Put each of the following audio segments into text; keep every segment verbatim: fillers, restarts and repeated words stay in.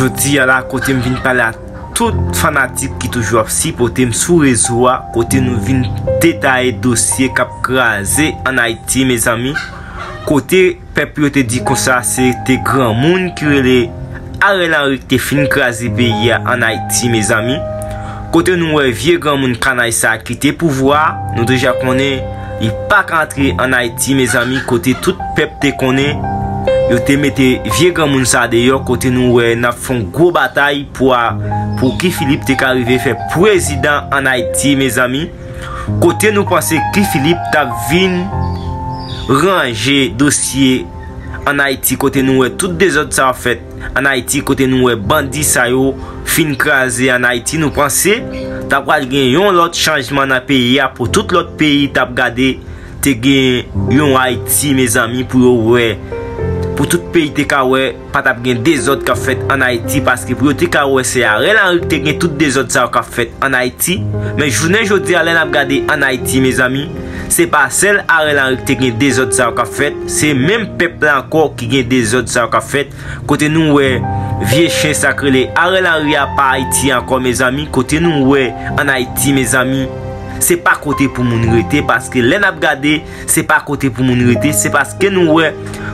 Jodi a la, kote m vin pale a tout fanatik ki toujou ap sipòte m sou rezo a, kote nou vin detaye dosye k ap kraze ann Ayiti, mezanmi. Kote pèp yo te di konsa se te granmoun ki rele Ariel Henry ki te fin kraze peyi a ann Ayiti, mezanmi. Kote nou wè vye granmoun kanay sa a kite pouvwa a, nou deja konnen li pa ka antre ann Ayiti, mezanmi, kote tout pèp te konnen yo te mete vye granmoun sa a deyò, kote nou wè n ap fè yon gwo batay pou a, pou Guy Philippe te ka rive fè prezidan ann Ayiti, mezanmi. Kote nou panse Guy Philippe t ap vin ranje dosye ann Ayiti, kote nou wè tout dezòd sa ap fèt ann Ayiti, kote nou wè bandi sa yo fin kraze ann Ayiti, nou panse ta pral gen yon lòt chanjman nan peyi a, pou tout lòt peyi t ap gade, te gen yon Ayiti, mezanmi, pou yo wè, pou tout peyi te ka wè, pa t ap gen dezòd k ap fèt ann Ayiti, paske pou yo te ka wè se Ariel Henry ki te gen tout dezòd sa yo k ap fèt ann Ayiti. Men jounen jodi a, lè n ap gade ann Ayiti, mezanmi, se pa sèl Ariel Henry ki te gen dezòd sa yo k ap fèt, se menm pèp la ankò ki gen dezòd sa yo k ap fèt. Kote nou wè vye chen sa k rele Ariel Henry a pa Ayiti ankò, mezanmi. Kote nou wè ann Ayiti, mezanmi, se pa kote pou moun rete, paske lè n ap gade, se pa kote pou moun rete, se paske nou wè,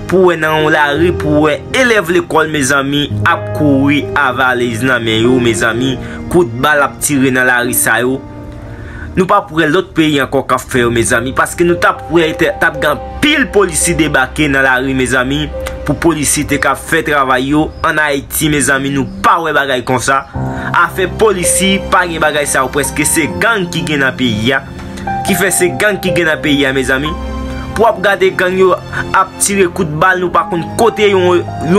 pou wè nan yon lari, pou wè elèv lekòl, mezanmi, ap kouri avaliz nan men yo, mezanmi, kout bal ap tire nan lari sa yo. Nou p ap wè lòt peyi ankò k ap fè yo, mezanmi, paske nou t ap wè te, t ap gen anpil polisye debake nan lari, mezanmi, pou polisye te ka fè travay yo. Ann Ayiti, mezanmi, nou pa wè bagay konsa. Afè polisye, pa gen bagay sa yo, prèske se gang ki gen nan peyi a. Ki fè se gang ki gen nan peyi a, mezanmi. Pou ap gade gang yo ap tire kout bal, nou pa konn kote yon, yon